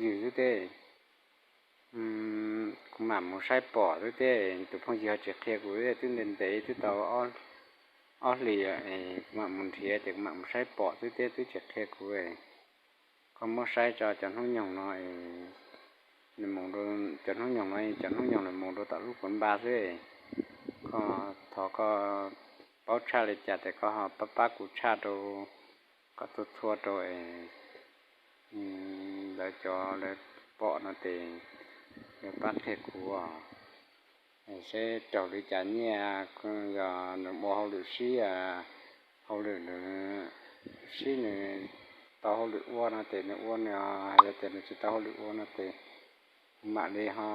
yws xwb teb. Kuv mam mus saib pom xwb teb, tus phooj ywg ho tsis qhia kuv, twb ntev ntev twb tau ob hlis, kuv mam mus nrhiav ces kuv mam mus saib pom xwb teb, twb tsis qhia kuv. Koj muab saib tso, cov hnub nyoog no, cov hnub nyoog no cov hnub nyoog nws mus rau tom lub Kuav Npa xwb. Koj thov koj paub tshaj li cas ces koj ho pab pab kuv tshaj rau kom txhua txhua rau lawv cov lawv pom no ces lawv pab qhia kuv seb raug li cas nyiaj, yog nws ua hauj lwm sib, hauj lwm nws sib nws tau hauj lwm ua no ces nws ua nws, yog tias nws tsis tau hauj lwm ua no ces kuv mam li ho,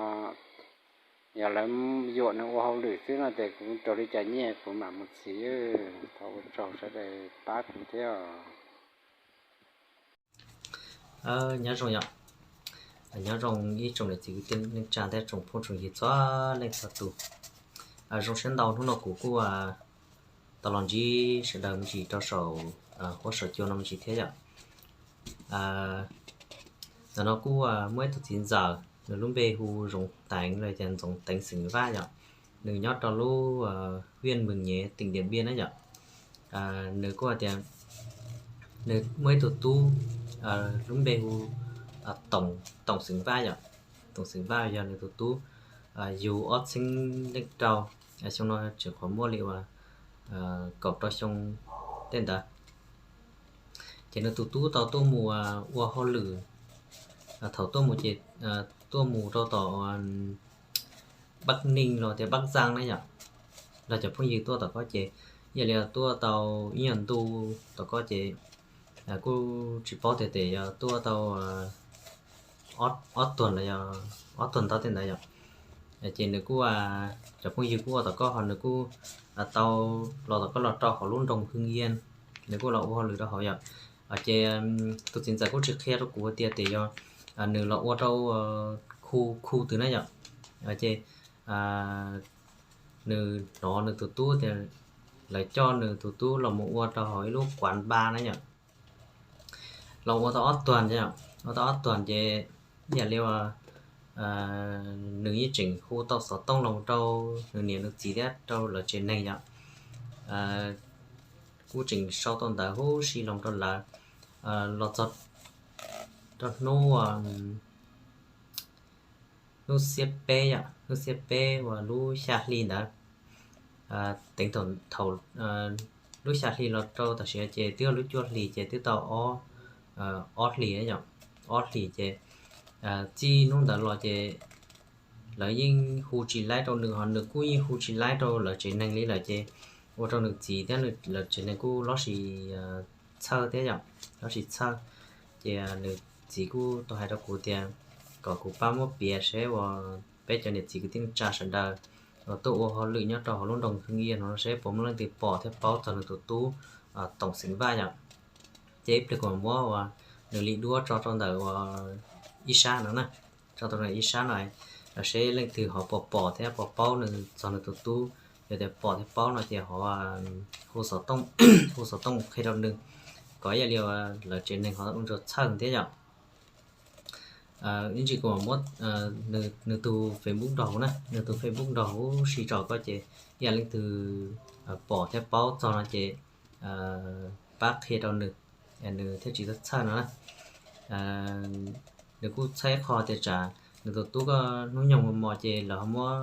yog lawv yuam nws ua hauj lwm xwb no ces kuv raug li cas nyiaj kuv mam mus txhiv. Thov ua tsaug sawv daws pab kuv thiab. Nyob zoo yom, nyob zoo ib tsoom niam txiv kwv tij neej tsa thiab tsoom phooj tsoom ywg txhua leej txhua tus. Zoo siab ntau hnub no kuv kuj tau los ntsib sawv daws me ntsis rau saum huab saum cua no me ntsis thiab yom. Ntawm no kuj muaj ib tug txiv ntxawm, nws lub npe hu Zoov Teev los tias Ntxoov Teev xeem Vaj yom. Nws nyob rau lub Viaj Mees Nyev, teem Diam Npiaj na yom. Nws kuj hais tias nws muaj ib tug tub lub npe hu Toom, Toom xeem Vaj yom. Toom xeem Vaj yog nws tus tub, yug ob txhiab leej rau, xyoo no tseem qhuav muaj li uas kaum rau xyoo tej ntawd. Ces nws tus tub tau tuaj mus ua hauj lwm, thaum tuaj mus ces tuaj mus rau tom Pab Neeg los tias Pab Zaaj na yom. Los cov phooj ywg tuaj tom ko ces yam li tuaj tau ib nyuag ntu tom ko ces kuj tsis paub tias tes yog tuaj tau ob tuag los yog ob tuag ntau tej ntawd yom. Ces nws kuj, cov phooj ywg kuj ua tom ko ho nws kuj tau los tom ko los rau hauv lub nroog Hwj Yaj, nws kuj los ua hauj lwm rau hauv yom. Ces tus txiv ntxawm kuj tsis qhia rau kuv tias tes yog nws los ua rau khu khu twg na yom. Ces nws hnov nws tus tub tias lawv coj nws tus tub los mus ua rau hauv ib lub Kuav Npa na yom. Los ua tau ob tuag, ua tau ob tuag ces yam li nws yeej tseem hu tau xov tooj los rau nws niam nws txiv thiab rau lawv tsev neeg yom. Kuj tseem sau tau ntawv huv si los rau lawv los txog rau hnub hnub xiab peb yom, hnub xiab peb uas lub xya hli ntawd. Teev thaum lub xya hli los rau tam sim no ces twb yog lub cuaj hlis ces twb tau ob hlis yom, ob hlis ces txij hnub ntawd los ces lawv yeej hu tsis laib rau nws ho nws kuj yeej hu tsis laib rau lawv tsev neeg li lawm ces ua rau nws txiv thiab lawv tsev neeg kuj lob sis txhawj thiab yom, lob sis txhawj. Ces nws txiv kuj tau hais rau kuv tias kom kuv pab muab piav seb uas peb cov niam txiv kwv tij neej tsa sawv daws uas tuaj ua hauj lwm nyob rau hauv lub nroog Hwj Yaj no seb puas muaj leej twg pom thiab paub txog nws tus tub Toom Xeem Vaj yom. Ces ib pliag kuv mam muab uas nws li duab tso rau ntawm uas ib sab no na, tso rau ntawm ib sab no, seb leej twg ho pom pom thiab pom paub nws txog nws tus tub. Yog tias pom thiab paub no ces ho hu xov tooj, hu xov tooj qhia rau nws kom yam li lawv tsev neeg ho ua ntsuag txhawj thiab yom. Ib ntsis kuv mam muab nws tus Facebook nrog huv na, nws tus Facebook nrog huv si tso ko ces yam leej twg pom thiab paub txog no ces pab qhia rau nws, nws thiaj tsis txhawj no na. Nws kuj txhawj qhov tias tsam nws tus tub ko hnub nyoog mos mos ces lawv ho muab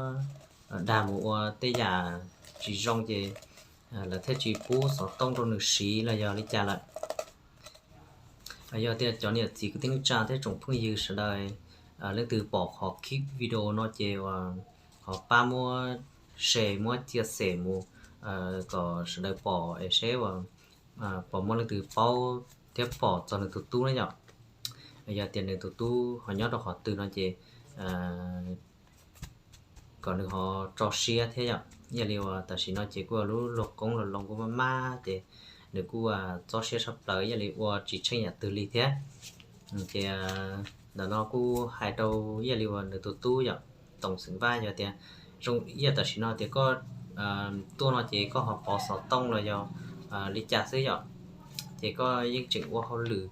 dag mus ua tej yam tsis zoo ces lawv thiaj tsis pub xov tooj rau nws siv los yog li cas lawm. Yog tias cov niam txiv kwv tij neej tsa thiab tsoom phooj ywg sawv daws leej twg pom qhov clip video no ces ho pab muab share muab chia sẻ mus kom sawv daws pom es seb puas muaj leej twg paub thiab pom txog nws tus tub na yom. Yog tias nws tus tub ho nyob rau qhov twg no ces kom nws ho tso siab thiab yom. Yam li uas tam sim no ces kuj lub luag koob los loo kuj maj maj ces nws kuj txob siab tshaj plaws yam li ua tsis tsheej yam twg li thiab. Ces ntawm no kuj hais rau yam li uas nws tus tub yom, Toom Xeem Vaj, yog tias zoo ib yam tam sim no tias koj tuaj no ces koj ho pov xov tooj los yog li cas xwb yom, ces koj yeej tseem ua hauj lwm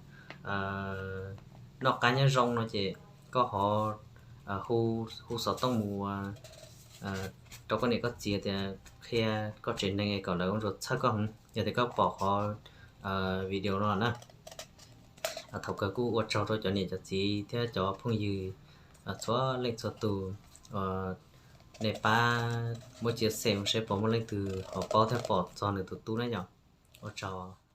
noj qab nyob zoo no ces koj ho hu xov tooj mus rau koj niam koj txiv tias qhia koj tsev neeg kom lawv ua txhawj koj heev yog tias koj pom qhov video no na. Thaum kawg kuj ua tsaug rau cov niam cov txiv thiab cov phooj ywg txhua leej txhua tus. Nej pab muab chia sẻ mus seb puas muaj leej twg ho paub thiab pom txog nws tus tub na yom. Ua tsaug.